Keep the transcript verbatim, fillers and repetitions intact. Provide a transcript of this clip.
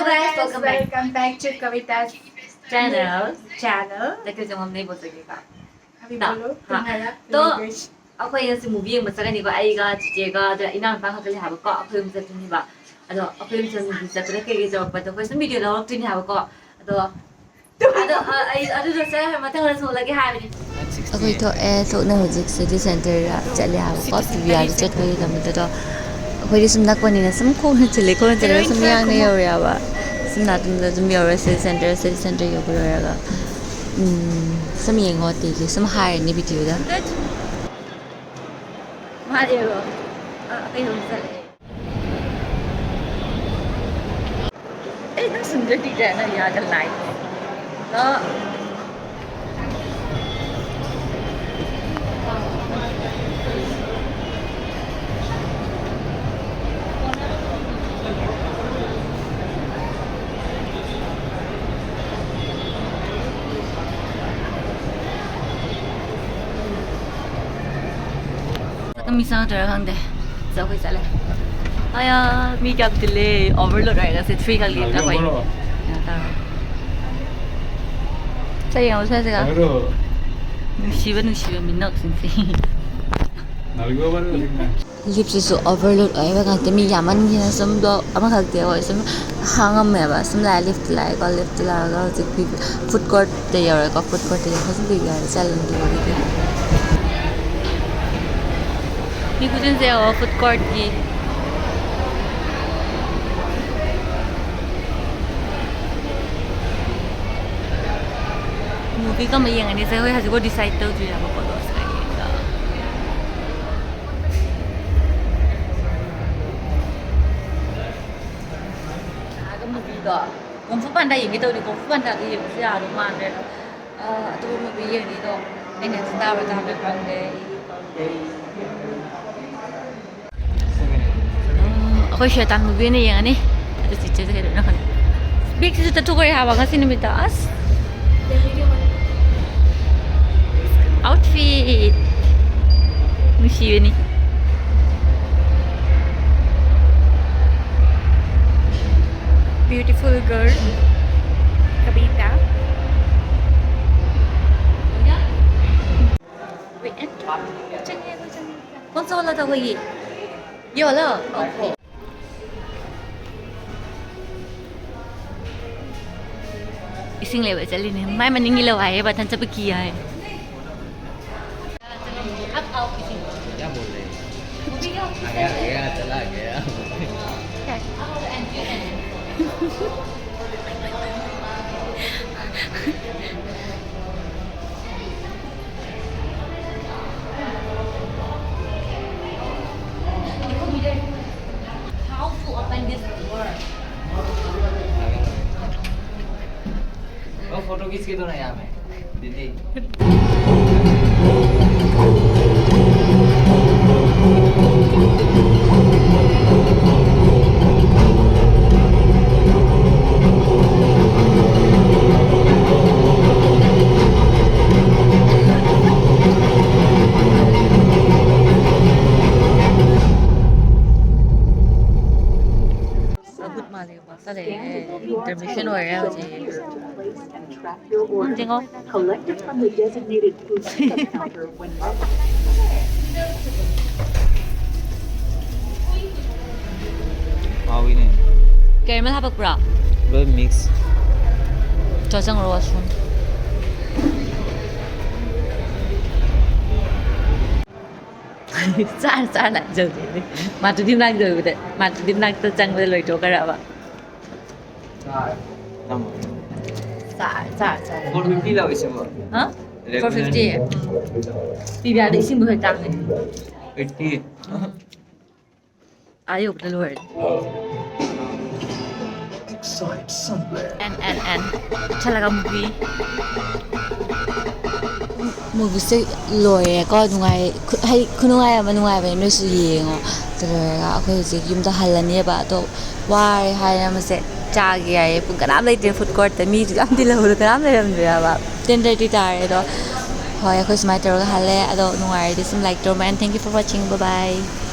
Guys, welcome back. Welcome back to Kavita's channel. Channel. ꯂꯩꯀꯥꯏ ꯆꯪꯐꯝ ꯅꯩꯕꯣ ꯆꯠꯀꯦꯀꯣ꯫ ꯑꯕꯤ ꯇꯥ, ꯕꯣꯂꯣ, ꯍꯥ꯫ ꯇꯨꯝꯍꯥꯔꯥ, ꯇꯣ, ꯇꯨꯝꯍꯥꯔꯥ꯫ ꯑꯩꯈꯣꯏ ꯉꯁꯤ movie ꯌꯦꯡꯕ ꯆꯠꯀꯅꯤꯀꯣ, ꯑꯩꯒ ꯆꯤꯆꯦꯒ, ꯑꯗ ꯏꯅꯥꯎꯅꯨꯄꯥ ꯈꯛꯇ ꯂꯩ ꯍꯥꯏꯕꯀꯣ, ꯑꯩꯈꯣꯏ ꯑꯍꯨꯝ ꯆꯠꯇꯣꯏꯅꯦꯕ꯫ ꯑꯗꯣ ꯑꯩꯈꯣꯏ ꯑꯍꯨꯝ ꯆꯠ movie ꯆꯠꯄꯗ ꯀꯩꯀꯩ ꯇꯧꯔꯛꯄꯗꯣ ꯑꯩꯈꯣꯏ ꯁꯨꯝ video ꯂꯧꯔꯛꯇꯣꯏꯅꯦ ꯍꯥꯏꯕꯀꯣ꯫ ꯑꯗꯣ, ꯑꯗꯣ, ꯑ, ꯑꯩ ꯑꯗꯨꯗꯣ ꯆꯠꯂ ꯃꯊꯪꯗ ꯁꯣꯜꯂꯒꯦ ꯍꯥꯏꯕꯅꯤ꯫ ꯑꯩꯈꯣꯏ ꯊꯣꯛꯑꯦ, ꯊꯣꯛꯅ ꯍꯧꯖꯤꯛ city centerꯗ ꯆꯠꯂꯦ ꯍꯥꯏꯕꯀꯣ, ꯄꯤ ꯚꯤ ꯑꯥꯔꯗ ꯆꯠꯄꯒꯤꯗꯃꯛꯇꯗꯣ꯫ ꯑꯩꯈꯣꯏꯗꯤ ꯁꯨꯝ ꯅꯛꯄꯅꯤꯅ ꯁꯨꯝ ꯈꯣꯡꯅ ꯆꯠꯂꯦ, ꯈꯣꯡꯅ ꯆꯠꯂꯒ ꯁꯨꯝ ꯌꯥꯡꯅ ꯌꯧꯔꯦꯕ꯫ ꯁꯨꯝ ꯅꯥꯇꯣꯟꯗ ꯑꯗꯨꯝ ꯌꯧꯔꯦ city center, city center ꯌꯧꯕ ꯂꯣꯏꯔꯒ꯫ ꯎꯝ, ꯁꯨꯝ ꯌꯦꯡꯉꯣ ꯑꯇꯩꯒꯤ ꯁꯨꯝ ꯍꯥꯏꯔꯅꯤ videoꯗ꯫ ꯃꯥꯅꯦꯕ꯫ ꯑ, ꯀꯩꯅꯣꯝ ꯆꯠꯂꯦ꯫ ꯑꯩ ꯅꯪ ꯁꯨꯟꯗ꯭ꯔ ꯇꯤꯛꯇ꯭ꯔꯦ ꯅꯪ ꯌꯥꯗ ꯂꯥꯏ꯫ ꯑ꯫ ꯃꯤ ꯆꯪꯉꯛꯇꯣꯏꯔꯥ ꯈꯪꯗꯦ꯫ ꯆꯠ-, ꯑꯩꯈꯣꯏ ꯆꯠꯂꯦ꯫ ꯑꯌꯥ, ꯃꯤ ꯀꯌꯥꯝ ꯇꯤꯜꯂꯦ꯫ Overload ꯑꯣꯏꯔꯒ ꯁꯤ three ꯈꯛ ꯂꯦꯞꯇ ꯑꯩꯈꯣꯏ꯫ ꯀꯩꯅꯣ ꯇꯧꯔꯦ꯫ ꯆꯠ ꯌꯦꯡꯉꯣ ꯁ꯭ꯋꯥꯏꯁꯤꯒ꯫ ꯅꯨꯡꯁꯤꯕ, ꯅꯨꯡꯁꯤꯕ ꯃꯤꯅꯣꯛꯁꯤꯡꯁꯦ꯫ Liftsꯤꯁꯨ overload ꯑꯣꯏꯕ ꯉꯥꯛꯇ, ꯃꯤ ꯌꯥꯝꯃꯟꯈꯤꯅ ꯁꯨꯝ block ꯑꯃꯈꯛꯇꯤ ꯑꯩꯈꯣꯏ ꯁꯨꯝ ꯍꯥꯡꯉꯝꯃꯦꯕ꯫ ꯁꯨꯝ ꯂꯥꯛꯑꯦ, lift ꯂꯥꯛꯑꯦꯀꯣ, lift ꯂꯥꯛꯑꯒ ꯍꯧꯖꯤꯛ food courtꯇ ꯌꯧꯔꯦꯀꯣ꯫ Food courtꯇ ꯌꯧꯔꯦ, ꯍꯧꯖꯤꯛ ꯄꯤ ꯚꯤ ꯑꯥꯔꯗ ꯆꯠꯂꯅꯤ ꯑꯗꯨꯒꯤꯗꯤ꯫ ꯃꯤ ꯈꯨꯆꯤꯟꯁꯦ ꯌꯦꯡꯉꯣ, food courtꯀꯤ꯫ Movieꯒ ꯑꯃ ꯌꯦꯡꯉꯅꯤꯁꯦ, ꯑꯩꯈꯣꯏ ꯍꯧꯖꯤꯛꯐꯥꯎ decide ꯇꯧꯗ꯭ꯔꯤꯕꯀꯣ, ꯑꯗꯣ ꯑꯁ ꯉꯥꯏ ꯌꯦꯡꯒꯦ꯫ ꯂꯥꯛꯑꯒ movieꯗꯣ ꯀꯣꯡꯐꯨ ꯄꯥꯟꯗꯥ ꯌꯦꯡꯒꯦ ꯇꯧꯅꯤ, ꯀꯣꯡꯐꯨ ꯄꯥꯟꯗꯥꯗꯣ ꯌꯦꯡꯕꯁꯨ ꯌꯥꯗꯧ ꯃꯥꯟꯗ꯭ꯔꯦ꯫ ꯑ, ꯑꯇꯣꯞꯄ movie ꯌꯦꯡꯅꯤꯗꯣ ꯑꯩꯅ ꯁꯤ ꯇꯥꯕ꯭ꯔꯥ ꯇꯥꯕ꯭ꯔꯥ ꯈꯪꯗꯦ꯫ ꯑ, ꯑꯩꯈꯣꯏ ꯁꯦꯇꯥꯟ movie ꯑꯣꯏꯅ ꯌꯦꯡꯉꯅꯤ꯫ ꯑꯗꯨ ꯆꯤꯆꯦꯁꯦ ꯀꯩꯗꯧꯔꯤꯅꯣ ꯈꯪꯗꯦ꯫ Bagꯁꯤꯁꯨ ꯇꯠꯊꯣꯛꯈ꯭ꯔꯦ ꯍꯥꯏꯕ ꯉꯁꯤ ꯅꯨꯃꯤꯠꯇ꯫ ꯑꯁ! Outfit! ꯅꯨꯡꯁꯤꯕꯅꯤ꯫ Beautiful girl, Kavita. We enter. चलिए, चलिए। कौन सा वाला था वो? ये, ये वाला? Okay. ꯏꯁꯤꯡ ꯂꯩꯕ ꯆꯠꯂꯤꯅꯦ꯫ ꯃꯥꯏ ꯃꯅꯤꯡꯒꯤ ꯂꯋꯥꯏ ꯍꯥꯏꯌꯦ, ꯃꯊꯟ ꯆꯠꯄ ꯀꯤ ꯍꯥꯏ꯫ क्या बोल रहे हैं? आ गया, आ गया, चला गया। How to open this door? वो फोटो खींच के दो ना यहाँ में, दीदी। ꯑꯍꯨꯠ ꯃꯥꯜꯂꯦ꯫ ꯆꯠꯂꯦ꯫ Intermission ꯑꯣꯏꯔꯦ ꯍꯧꯖꯤꯛ꯫ ꯎꯝ, ꯌꯦꯡꯉꯣ꯫ Collected from the designated food pickup counter when marked. ꯍꯥꯎꯋꯤꯅꯦ꯫ Caramel ꯍꯥꯄꯛꯄ꯭ꯔꯥ? ꯂꯣꯏ mix꯫ ꯆꯣ, ꯆꯪꯉꯨꯔꯣ washroom꯫ ꯆꯥꯔ ꯆꯥꯔ ꯂꯥꯛꯆꯕꯅꯦ꯫ ꯃꯥꯇꯨꯗꯤ ꯃꯅꯥꯛꯇ ꯑꯣꯏꯕꯗ, ꯃꯥꯇꯨꯗꯤ ꯃꯅꯥꯛꯇ ꯆꯪꯕꯗ ꯂꯣꯏꯊꯣꯛꯈ꯭ꯔꯕ꯫ ꯆꯥꯔ, ꯆꯥꯔ, ꯆꯥꯔ꯫ Four fifty ꯂꯧꯏ ꯁꯤꯕꯣ? ꯍꯥ? Regular꯫ Four fifty꯫ ꯄꯤꯕꯤꯌꯥꯗ ꯏꯁꯤꯡꯗꯣ ꯍꯦꯛ ꯇꯥꯡꯉꯦ꯫ Eighty꯫ ꯑꯥ ꯌꯧꯕꯗ ꯂꯣꯏꯔꯦ꯫ And and and. ꯆꯠꯂꯒ movie꯫ Movieꯁꯦ ꯂꯣꯏꯔꯦꯀꯣ꯫ ꯅꯨꯡꯉꯥꯏ, ꯈꯨ-, ꯍꯥꯏꯗꯤ ꯈꯨꯅꯨꯡꯉꯥꯏ ꯑꯃ ꯅꯨꯡꯉꯥꯏꯕꯅꯦ꯫ ꯅꯣꯏꯁꯨ ꯌꯦꯡꯉꯣ꯫ ꯑꯗꯨ ꯂꯣꯏꯔꯒ ꯑꯩꯈꯣꯏ ꯍꯧꯖꯤꯛ ꯌꯨꯝꯗ ꯍꯜꯂꯅꯦꯕ꯫ ꯑꯗꯣ ꯋꯥꯔꯦ ꯍꯥꯏꯔ ꯃꯁꯦ ꯆꯥꯒꯦ ꯍꯥꯏꯌꯦ꯫ ꯄꯨꯡ ꯀꯅꯥꯝ ꯂꯩꯇ꯭ꯔꯦ꯫ Food courtꯇ ꯃꯤꯁꯨ ꯑꯝꯇ ꯂꯩꯍꯧꯗꯦ꯫ ꯀꯅꯥꯝ ꯂꯩꯔꯝꯗ꯭ꯔꯦ ꯍꯥꯏꯕ꯫ Ten thirty ꯇꯥꯔꯦ꯫ ꯑꯗꯣ ꯍꯣꯏ, ꯑꯩꯈꯣꯏ ꯁꯨꯃꯥꯏꯅ ꯇꯧꯔꯒ ꯍꯜꯂꯦ꯫ ꯑꯗꯣ ꯅꯨꯡꯉꯥꯏꯔꯗꯤ ꯁꯨꯝ like ꯇꯧꯔꯝꯃꯣ꯫ And thank you for watching. Bye bye.